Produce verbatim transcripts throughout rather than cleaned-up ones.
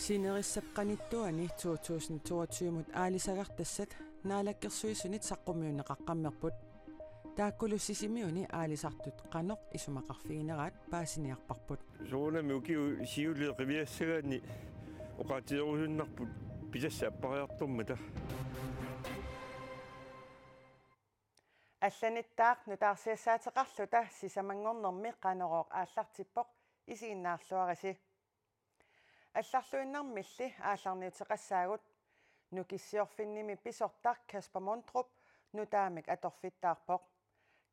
Sinerissap qanittuani to tusind toogtyve-mut aalisagartassat Naalakkersuisunit saqqummiunneqaqqammerput. Taakkulu Sisimiuni aalisartut qanoq isumaqarfigineraat paasiniarparput. Soorunami ukiut siuliini qiviassagaanni oqaatigerusunnarput pisassat appariartormata. Allanittaaq nutaarsiassaateqarluta sisamanngornermi Qanorooq aallartippoq, isiginnaarluarisi. Allarluinnarmilli aallarniuteqassaagut. Nukissiorfinnimi pisortaq Kasper Mondrup nutaamik atorfittaarpoq.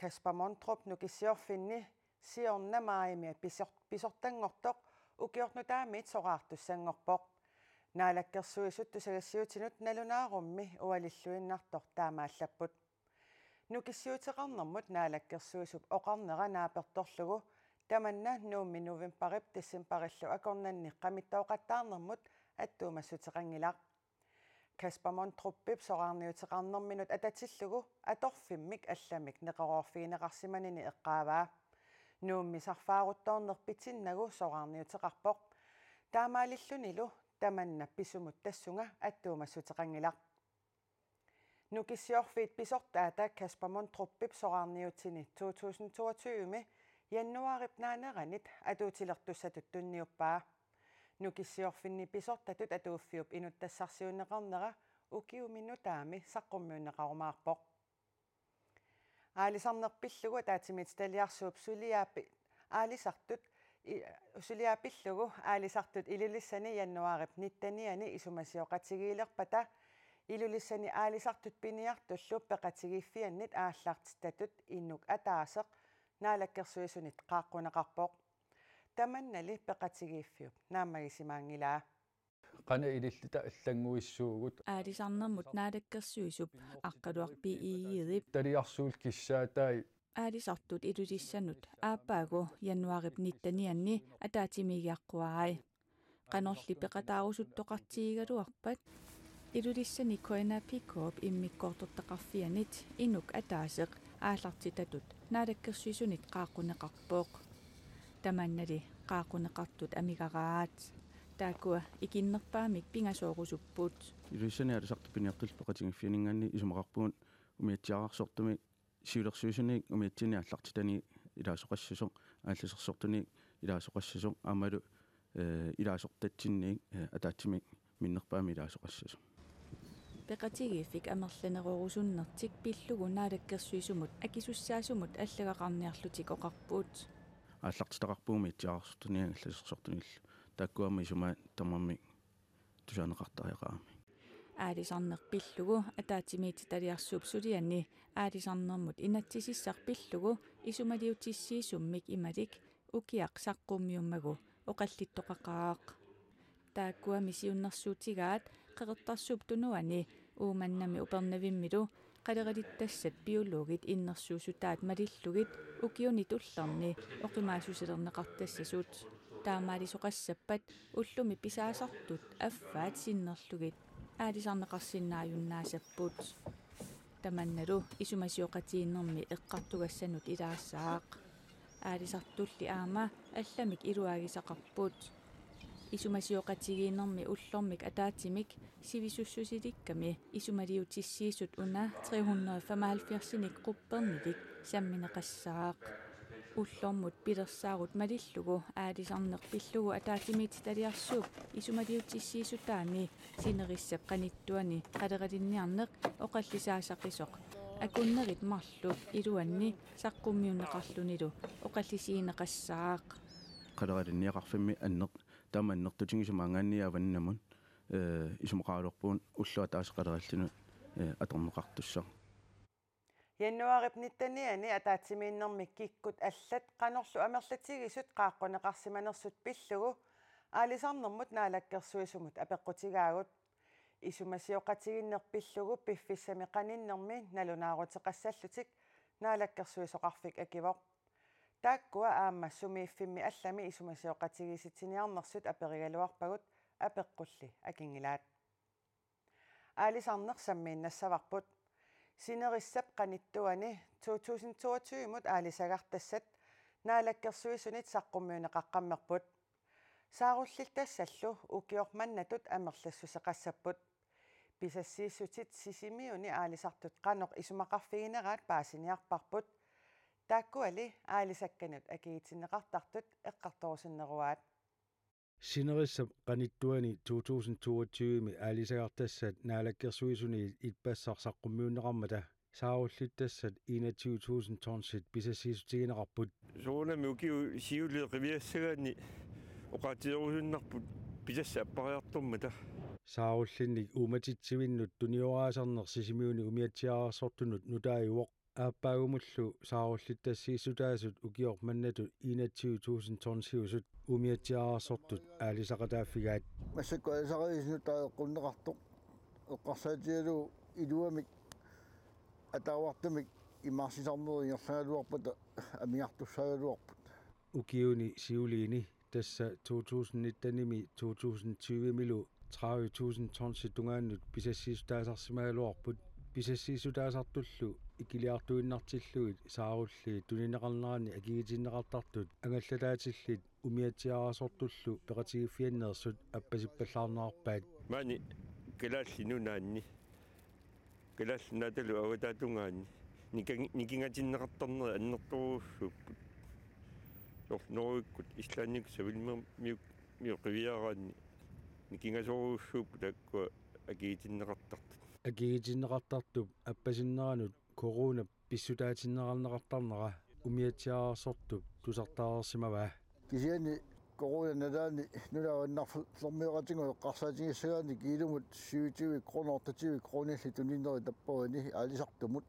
Kasper Mondrup Nukissiorfinni siorna maajimi pisor-, pisortanngortoq ukiornutaamiit soraartussanngorpoq. Naalakkersuisut tusagassiutinut nalunaarummi ualilluinnartoq taamaallapput. Nukissiuteqarnermut Naalakkersuisup oqarnera naapertorlugu tamanna Nuummi novembarip decembarillu akornanni qamittooqattaarnermut attuumassuteqanngilaq. Kasper Mondrupip soraarniuteqarnerminut atatillugu atorfimmik allamik neqeroorfigineqarsimanini eqqaavaa. Nuummi sarfaaruttoorneq pitinnagu soraarniuteqarpoq. Taamaalillunilu tamanna pisumut tassunga attuumassuteqanngilaq. Nukissiorfiit pisortaata Kasper Mondrupip soraarniutini to tusind toogtyve-mi januaarip naaneranit atuutilertussatut tunniuppaa. Nukissiorfinni pisortatut atuuffiup inuttassarsiuunneqarnera ukiumi nutaami saqqummiunneqarumaarpoq. Aalisarneq pillugu ataatsimiititaliarsuup suliaapi-, aalisartut i-, suliaat pillugu aalisartut Ilulissani januaarip nittenianni isumasioqatigiilerpata Ilulissani aalisartut piniartullu peqatigiiffiannit aallartitatut inuk ataaseq Naalakkersuisunit qaaqquneqarpoq. Tamannali peqatigiiffiup naammagisimaanngilaa. Qanoq ililluta allannguissuugut. Aalisarnermut Naalakkersuisup Aqqaluaq B. Egedep. Taliarsuul kissaatai. Aalisartut Ilulissanut aappaagu januaarip nittenianni ataatsimiigiaqquarai. Qanorli peqataarusuttoqartigigaluarpat Ilulissani K N A P K-p immikkoortortaqarfianit inuk ataaseq aallartitatut Naalakkersuisunit qaaqquneqarpoq. Tamannali qaaqquneqartut amigaraat. Taakkua ikinnerpaamik pingasoorusupput. Ilulissani aalisartut piniartullu peqatigiiffianinngaanniit isumaqarpugut umiatsiaararsortumik siulersuisuniit umiatsinnit aallartitaniit ilaasoqassasoq, aallasersortuniit ilaasoqassasoq, aammalu, eh, ilaasortatsinniit, eh, ataatsimik minnerpaamik ilaasoqassasoq. Peqatigiiffik amerlanerorusunnertik pillugu Naalakkersuisumut akisussaasumut allagaqarniarlutik oqarput. Aallartitaqarpugut umiatsiaararsortuniit aallasersortuniillu. Taakkua aamma isumaat tamarmik tusaaneqartariaqaramik. Aalisarneq pillugu ataatsimiititaliarsuup suliani aalisarnermut inatsisissaq pillugu isumaliutissiisummik imalik ukiaq saqqummiummagu oqallittoqaqaaq. Taakkuami siunnersuutigaat Qeqertarsuup Tunuani Uummannami Upernavimmilu qaleralittassat biologit innersuussutaat malillugit ukiuni tullerni oqimaassusilerneqartassasut. Taamaalisoqassappat ullumi pisaasartut affaat sinnerlugit aalisarneqarsinnaajunnaassapput. Tamannalu isumasioqatigiinnermi eqqartugassanut ilaassaaq. Aalisartulli aamma allamik iluagisaqarput. Isumasioqatigiinnermi ullormik ataatsimik sivisussusilikkami isumaliutissiisut una tre hundrede femoghalvfjerdsinik quppernilik sammineqassaaq. Ullormut pilersaarut malillugu aalisarneq pillugu ataatsimiititaliarsuup isumaliutissiissutaani sinerissap qanittuani qaleralinniarneq oqallisaasaqisoq akunnerit marluk iluanni saqqummiunneqarlunilu oqallisigineqassaaq. Qaleralinniaqarfimmi anner-, taama annertutigisut maanngaanniit avannamut, eh, isumaqaraluarpugut ulloq ataaseq qaleralinut, eh, atorneqartussaq. Januaarip nittenianni ataatsimiinnermi kikkut allat qanorlu amerlatigisut qaaqquneqarsimanersut pillugu aalisarnermut Naalakkersuisumut apeqqutigaagut. Isumasioqatigiinneq pillugu piffissami qaninnermi nalunaaruteqassallutik Naalakkersuisoqarfik akivoq. Taakkua aamma sumiiffimmi allami isumasioqatigiissitsiniarnersut aperigaluarpagut, apeqqulli akinngilaat. Aalisarneq sammiinnassavarput. Sinerissap qanittuani to tusind toogtyve-mut aalisagartassat Naalakkersuisunit saqqummiunneqaqqammerput. Saarullittassallu ukioq mannatut amerlassuseqassapput. Pisassiissutit Sisimiuni aalisartut qanoq isumaqarfigineraat paasiniarparput. Taakkuali aalisakkanut akigitinneqartartut eqqartorusunneruaat. Sinerissap qanittuani to tusind toogtyve-mi aalisagartassat Naalakkersuisuni ippassaq saqqummiunneqarmata saarullittassat enogtyve tusind tonsit pisassiissutigineqarput. Soorunami ukiut siuliini qiviassagaanni oqaatigerusunnarput pisassat appariartormata. Saarullinnik uummatitsivinnut tunioraaserneq Sisimiuni umiatsiaararsortunut nutaajuvoq. Aappaagumullu saarullittassiissutaasut ukioq mannatut enogtyve tusind tonsiusut umiatsiaararsortut aalisaqataaffigaat. Massakkut aalisariaaseq nutaaqqunneqartoq eqqarsaatigalugu iluamik ataavartumik imaarsisarnerit ingerlagaluarpata amigartussaagaluarput. Ukiuni siuliini, tassa to tusind nitten-imi to tusind tyve-milu tredive tusind tonsit tungaannut pisassiissutaasarsimagaluarput. Pisassiissutaasartullu ikiliartuinnartillugit saarulliit tunineqarneranni akigitinneqartartut angallataatillit umiatsiaararsortullu peqatigiiffianneersut appasippallaarnerarpaat. Maani Kalaallit Nunaanni, Kalaallit Nunaatalu avataatungaani nikan-, nikingatinneqartarneri annertoorujussuupput. Soorlu Norgekkut, Islandikkut, Savalimmiut qiviaraanni nikingasoorujussuupput taakkua akigitinneqartartut. Akigitinneqartartup appasinneranut coronap pissutaatinneqarneqartarnera umiatsiaararsortup tusartaareersimavaa. Kisianni coronap nalaani nunat avannarlermioqatigut eqqarsaatigissagaanni kiilumut syvogtyve kroner, otteogtyve kronillu tuninerit tappavani aalisartumut.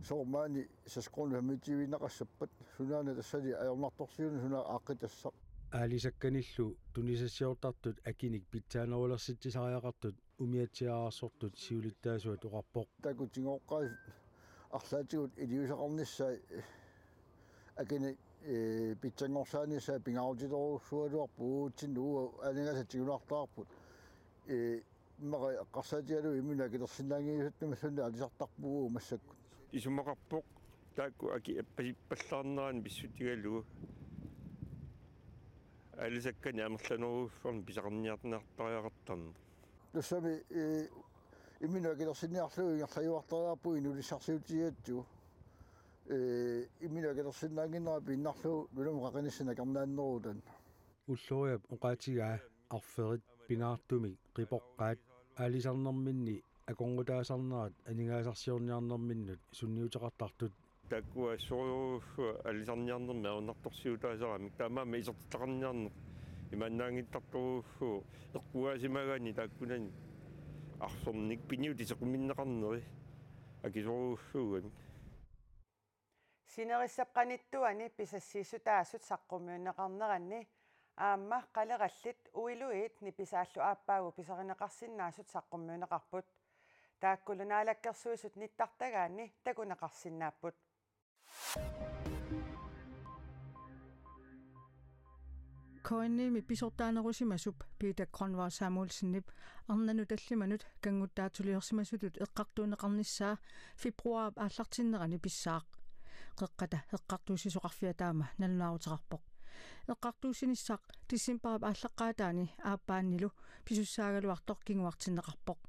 Soorlu maani seks kroner femogtyve-iinnaqassappat, sunaana tassali ajornartorsiuvoq suna aaqqitassaq. Aalisakkanillu tunisassiortartut akinik pitsaanerulersitsisariaqartut umiatsiaararsortut siulittaasuat oqarpoq. Takutinngooqqaasut arlaatigut iliuuseqarnissaat akinik, ee, pitsanngorsaanissaat pingaarutilerujussuugaluarput uatsinnut uagut aningaasat tigunaartarput. Ee, immaqa eqqarsaatigalugu imminut akilersinnaanngiusattumilluunniit aalisartarpugut massakkut. Isumaqarpoq taakku akit appasippallaarneranni pissutigalugu aalisakkanik amerlanerujussuarnik pisaqarniartariaqartarneq. Tassami, ee, imminut akilersinniarlugu ingerlajuartariaqarpugut inulissarsiutigigatsigu. Ee, imminut akilersinnaannginnera piinnarlugu nunamut qaqinissaq nakernaanneruvoq taanna. Ulloriap oqaatigaa arferit pingaartumik qipoqqaat aalisarnerminni akornutaasarnerat aningaasarsiorniarnerminnut sunniuteqartartut. Taakkua assorujussuaq aalisarniarnermi ajornartorsiutaasaramik, taamaammat isertitaqarniarneq imaannaanngittartorujussuuvoq, eqqugaasimagaanni taakkunani arfernik piniutissat sequminneqarneri akisoorujussuugamik. Sinerissap qanittuani pisassiissutaasut saqqummiunneqarneranni aamma qalerallit uiluit nipisaallu aappaagu pisarineqarsinnaasut saqqummiunneqarput. Taakkulu Naalakkersuisut nittartagaanni takuneqarsinnaapput. K N I-mi pisortaanerusimasup Peter Grønvold Samuelsenip arnanut tallimanut kannguttaatsuliorsimasutut eqqartuunneqarnissaa februaarip aallartinnerani pissaaq. Qeqqata Eqqartuussisoqarfia taama nalunaaruteqarpoq. Eqqartuussinissaq decembarip aallaqqaataani aappaannilu pisussaagaluartoq kinguartinneqarpoq.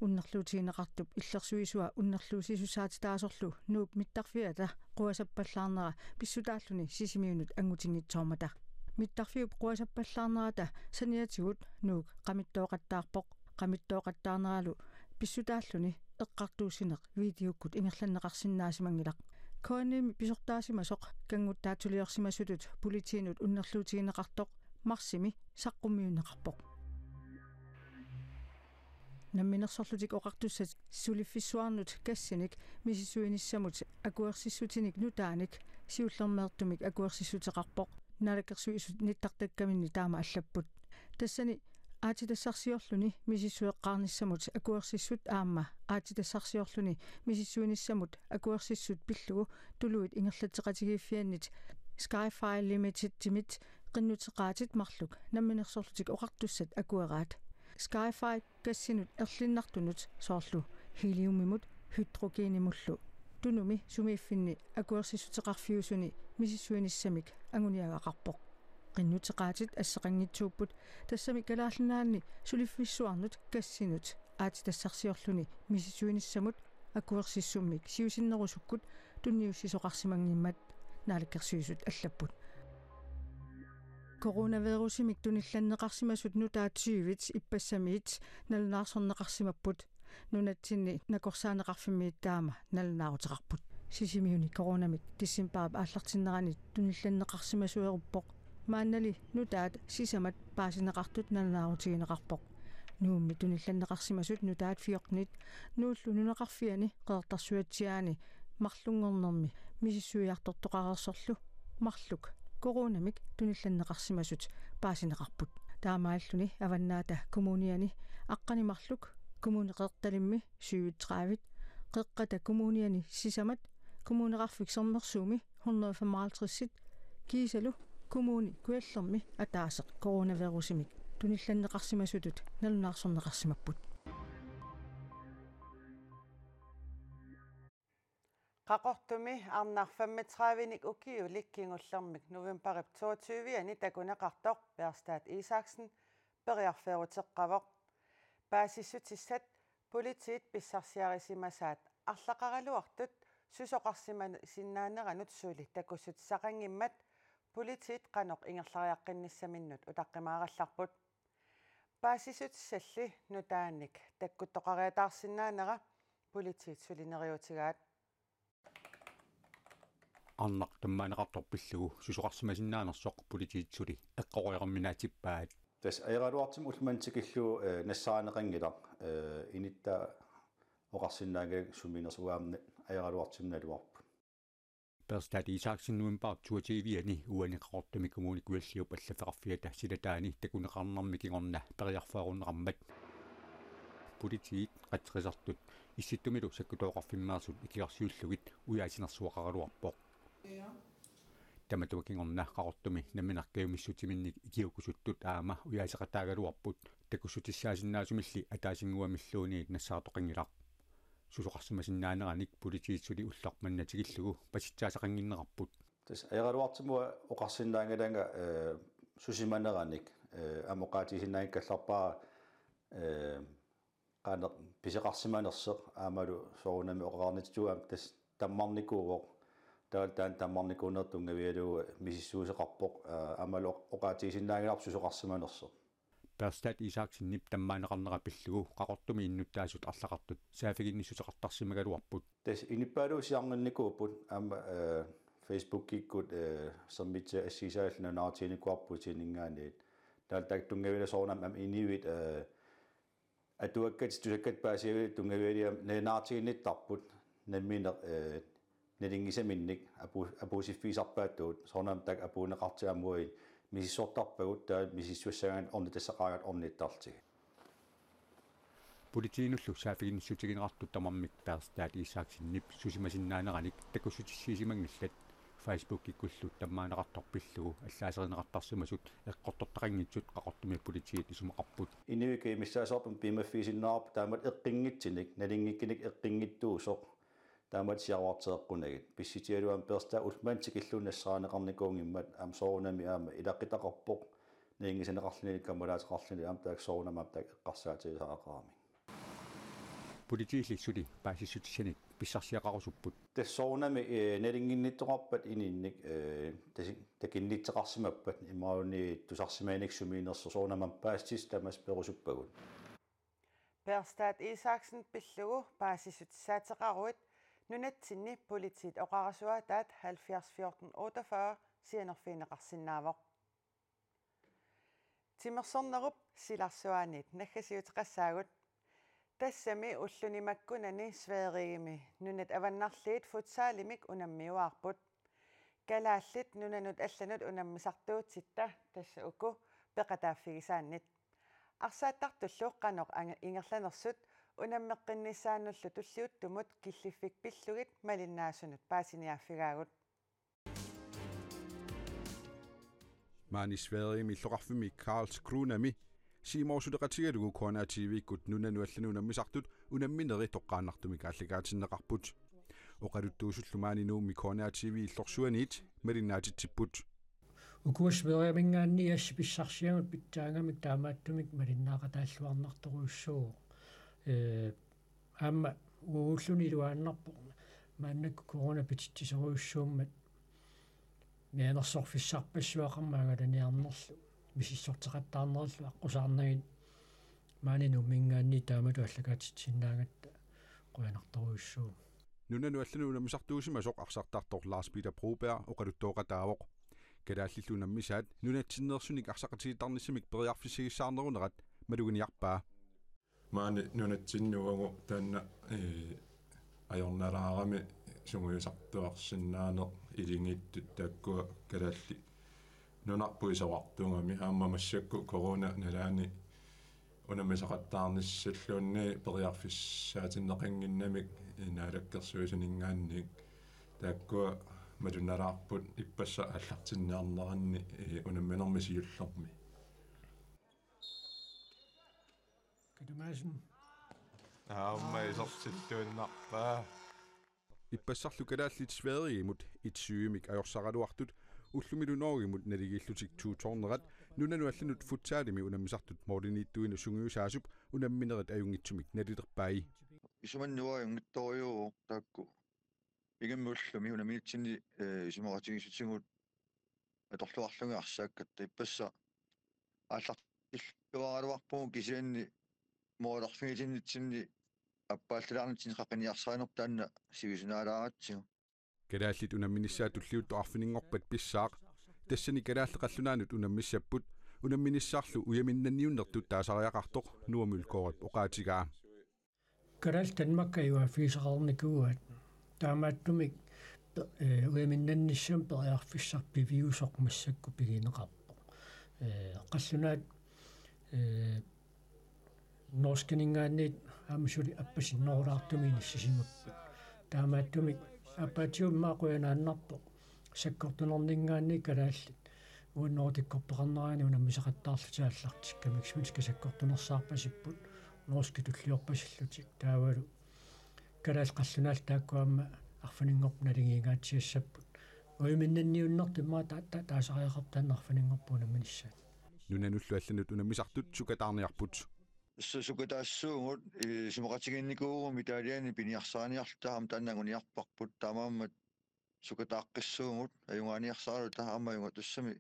Unnerluutigineqartup illersuisua unnerluussisussaatitaasorlu Nuup mittarfiata quasappallaarnera pissutaalluni Sisimiunut angutinngitsoormata. Mittarfiup quasappallaarnerata saniatigut Nuuk qamittooqattaarpoq. Qamittooqattaarneralu pissutaalluni eqqartuussineq videokkut ingerlanneqarsinnaasimanngilaq. K N I-mi pisortaasimasoq kannguttaatsuliorsimasutut politiinut unnerluutigineqartoq marsimi saqqummiunneqarpoq. Namminersorlutik Oqartussat suliffissuarnut gassinik misissuinissamut akuersissutinik nutaanik siullermeertumik akuersissuteqarpoq. Naalakkersuisut nittartakkaminni taama allapput. Tassani aatsitassarsiorluni misissueqqaarnissamut akuersissut aamma aatsitassarsiorluni misissuinissamut akuersissut pillugu tuluit ingerlatseqatigiiffiannit Skyfy Limitedimit qinnuteqaatit marluk Namminersorlutik Oqartussat akueraat. Skyfy gassinut erlinnartunut, soorlu heliumimut hydrogenimullu, Tunumi sumiiffinni akuersissuteqarfiusuni misissuinissamik anguniagaqarpoq. Qinnuteqaatit asseqanngitsuupput, tassami Kalaallit Nunaanni suliffissuarnut kassinut aatsitassarsiorluni misissuinissamut akuersissummik siusinnerusukkut tunniussisoqarsimanngimmat Naalakkersuisut allapput. Coronavirusimik tunillanneqarsimasut nutaat tyvit ippassamiit nalunaarsorneqarsimapput. Nunatsinni nakorsaaneqarfimmiit taama nalunaaruteqarput. Sisimiuni coronamik decembarip aallartinnerani tunillanneqarsimasueruppoq. Maannali nutaat sisamat paasineqartut nalunaarutigineqarpoq. Nuummi tunillanneqarsimasut nutaat fjortenit Nuullu nunaqarfiani Qeqertarsuatsiaani marlunngornermi misissuiartortoqareersorlu marluk coronamik tunillanneqarsimasut paasineqarput. Taamaalluni Avannaata Kommuniani aqqani marluk, Kommune Qeqertalimmi syvogtredive, Qeqqata Kommuniani sisamat, Kommuneqarfik Sermersuumi hundrede og femoghalvtreds, kiisalu Kommune Kujallermi ataaseq coronavirusimik tunillanneqarsimasutut nalunaarsorneqarsimapput. Qaqortumi arnaq femogtredivenik ukiulik kingullermik novembarip toogtyve-ani takuneqartoq Perstaat Isaksen periarfeeruteqqavoq. Paasissutissat politiit pissarsiarisimasaat arlaqaraluartut susoqarsimasinnaaneranut suli takussutissaqanngimmat politiit qanoq ingerlariaqqinnissaminnut utaqqimaarallarput. Paasissutissalli nutaanik takkuttoqariataarsinnaanera politiit suli neriuutigaat. Arnaq tammaaneqartoq pillugu susoqarsimasinnaanersoq politiit suli eqqoriarminaatsippaat. Tassa ajoraluartumik ulloq manna tikillugu, eh, nassaaneqanngilaq, eh, inuttaa oqarsinnaanngilaq sumiinnersoq, aamma ajoraluartumik naluarput. Perstaat Isaksen novembarip toogtyve-ani uani Qaqortumi Kommune Kujalliup allaffeqarfiata silataani takuneqarnermi kingorna periarfeerunneqarmat politiit qatserisartut Issittumilu sakkutooqarfimmeersut ikiorsiullugit ujaasinersuaqaraluarpoq. Tamatuma kingorna Qaqortumi nammineq kajumissutsiminnik ikiuukkusuttut aamma ujaaseqataagaluarput, takussutissaasinnaasumilli ataasinnguamilluunniit nassaartoqanngilaq. Susoqarsimasinnaaneranik politiit suli ulloq manna tikillugu pasitsaasaqannginnerarput. Tassa ajoraluartumik oqarsinnaannginnama, eh, susimaneranik, eh, aamma oqaatigisinnaanngikkallarpara, eh, qanoq pisoqarsimanersoq aammalu soorunami oqareernitsuugami tassa tammarnikuuvoq. Taava taanna tammarnikuunerata tunngavigalugu misissuisoqarpoq, eh, aammalu oq-, oqaatigisinnaanngilarput susoqarsimanersoq. Perstaat Isaksenip tammaaneqarnera pillugu Qaqortumi innuttaasut arlaqartut saaffiginnissuteqartarsimagaluarput. Tassa inuppaaluit siarnernikuupput aamma, eh, Facebookikkut, eh, sermitsiaq assigisaallu nalunaarutiginikuuarput Putininngaanniit. Taava taakku tunngavigalugu soorunami aamma inuit, eh, atuakkatit tusakkatit paasigalugu tunngavigalugu aamma nalunaarutiginnittarput nammineq, eh, nalunngisaminnik apu-, apuussiffigisarpaatigut, soorunami taakku apuunneqartut aamma uagut misissortarpagut, taava misissugassagaanni ornitassaqaraangatta ornittartigit. Politiinullu saaffiginnissutigineqartut tamarmik Perstaat Isaksenip susimasinnaaneranit takussutissiisimanngillat. Facebookikkullu tammaaneqartoq pillugu allaaserineqartarsimasut eqqortortaqanngitsut Qaqortumi politiit isumaqarput. Inuit kajumissaasarput piumaffigisinnaasarput taamatut eqqunngitsunik, nalunngikkunik eqqunngitsuusoq, taamatut siaruarteqqunagit. Pissutigalugu aamma Perstaat ulloq manna tikillugu nassaarineqarnikuunngimmat aamma soorunami aamma ilaquttaqarpoq, nalunngisaneqarluni, kammalaateqarluni aamma taakku soorunami aamma taakku eqqarsaatigisaqaramik. Politiilli suli paasissutissanik pissarsiaqarusupput. Tassa soorunami, eh, nalunnginnittoqarpat ininnik, eh, tasi-, takunnittoqarsimappat imaluunniit tusarsimaginik sumiinnersoq soorunami paasissutissat tamassi perusuppagut. Perstaat Isaksen pillugu paasissutissaateqaruit nunatsinni politiit oqarasuaataat halvfjerds fjorten otteogfyrre sianerfigineqarsinnaavoq. Timersornerup silarsuaaniit naggasiuteqassaagut. Tassami ulluni makkunani Sverigemi nunat avannarliit futsalimik unammiuaarput. Kalaallit nunanut allanut unammisartuutitta tassa uku peqataaffigisaannit. Arsaattartullu qanoq ang-, ingerlanersut unammeqqinnissaannullu tulliuttumut killiffik pillugit malinnaasunut paasiniaaffigaagut. Maani Sverigemi illoqarfimmi Karlskrona-mi Simor suleqatigalugu K N R T-vikkut nunanut allanut unammisartut unammineri toqqaannartumik aallakaatinneqarput. Oqaluttuusullu maani Nuummi K N R T V illorsuaniit malinnaatitsipput. Ukua Sverigeminngaanniit assi pissarsiagut pitsaagamik taamaattumik malinnaaqataalluarnartorujussuuvoq. Ee, aamma uaguulluni iluaannarpoq maannakkut corona pititsisorujussuummat mianersorfissarpassuaqarmat angalaniarnerlu misissorteqattaarnerlu aqqusaarnagit maani Nuumminngaanniit taamatut aallakaatitsisinnaagatta qujanartorujussuuvoq. Nunanut allanut unammisartuusimasoq arsartartoq Lars Peter Broberg oqaluttooqataavoq. Kalaallillu unammisaat nunatsinneersunik arsaqatigiittarnissamik periarfissagissaarnerunerat maluginiarpaa. Maani nunatsinni uagut taanna, ee, ajornalaarami sungiusartuarsinnaaneq, ilingittut taakkua kalaallit nunarput isorartugami, aamma massakkut corona nalaani unammisaqattaarnissalluunniit periarfissaatinneqannginnamik Naalakkersuisuninngaanniit taakkua malunnalaarput ippassaq aallartinniarneranni, ee, unamminermi siullermi. Katamasen. Aamma isertittuinnarpaa. Ippassarlu kalaallit Sverigimut et syvimik ajorsaraluartut ullumilu Norgemut naligiillutik to-tolv-erat nunanut allanut futsalimi unammisartut målimiittuineq sungiusaasup unamminerit ajunngitsumik nalilerpai. Isumanni uanga ajunngitsorujuuvoq taakku. Ingammik ullumi unamminitsinni, ee, isumaqatigiissutigut atorluarlugit arsaakkatta ippassaq aallartilluaraluarpugut kisianni målerfigitinnitsinni appaallilaarnitsinni qaqiniarsarinerput taanna sivisunaalaaratsigu. Kalaallit unamminissaat tulliuttoq arfininngorpat pissaaq. Tassani kalaallit qallunaanut unammissapput. Unamminissarlu ujaminnanniunnertut taasariaqartoq Noah Mølgaardip oqaatigaa. Kalaallit Danmarkip ajugaaffigisaqarnikuuaat. Taamaattumik pe-, ee, ujaminnannissamut periarfissaq piviusoq massakkut pigineqarpoq. Ee, qallunaat, ee, norskininngaanniit aamma suli appasinnerulaartumik inissisimapput. Taamaattumik aappaatigut immaqa qujanaannarpoq sakkortunerninngaanniit kalaallit uannut tikkortoqarnerani unammisaqattaarlutik aallartikkamik svenskit sakkortunersaarpasipput, norskit tulliorpasillutik taavalu kalaallit qallunaallu taakku aamma arfininngorpat naligiingaatsiassapput. Ujaminnanniunnertut immaqa ta-, ta-, taasariaqarpoq taanna arfininngorpat unamminissaat. Nunanullu allanut unammisartut sukataarniarput. Su-, sukataassuugut, ee, isumaqatigiinnikuuvugut medaljenik piniarsariniarluta aamma taanna anguniarparput, taamaammat sukataaqqissuugut ajugaaniarsaraluta aamma ajugatussami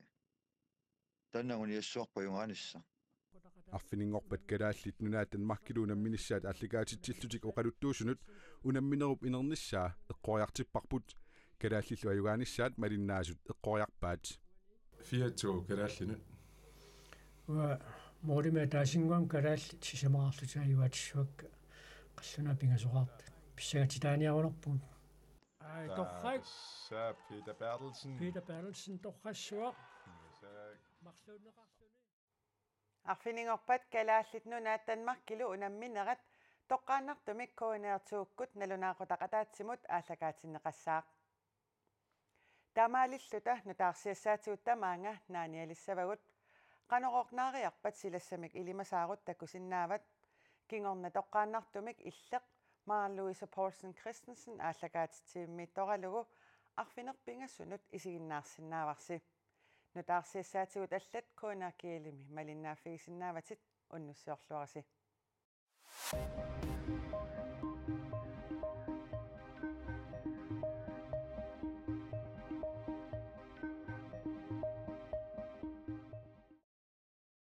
taanna anguniassavarput ajugaanissaq. Arfininngorpat Kalaallit Nunaat Danmarkilu unamminissaat aallakaatitsillutik oqaluttuusunut unamminerup inernissaa eqqoriartipparput. Kalaallillu ajugaanissaat malinnaasut eqqoriarpaat. Fire to kalaallinut. Uanga målimik ataasinnguamik kalaallit sisamaqarlutik ajugaatissuakka qallunaat pingasoqartut. Pissangatitaaniarunarpugut. Ai, torrak. Tassa Peter Berthelsen. Peter Berthelsen, torrassuaq. Tassa. Marluunneqarluni. Arfininngorpat Kalaallit Nunaat Danmarkilu unamminerat toqqaannartumik K N R to-kkut nalunaaqutaq ataatsimut aallakaatinneqassaaq. Taamaalilluta nutaarsiassaatigut tamaanga naanialissavagut. Qanorooq naariarpat silassamik ilimasaarut takusinnaavat. Kingorna toqqaannartumik illeq Maren Louise Poulsen Christensen aallakaatitsivimmiittoralugu arfineq-pingasunut isiginnaarsinnaavarsi. Nutaarsiassaatigut allat K N R G L-imi malinnaaffigisinnaavatit, unnussiorluarisi.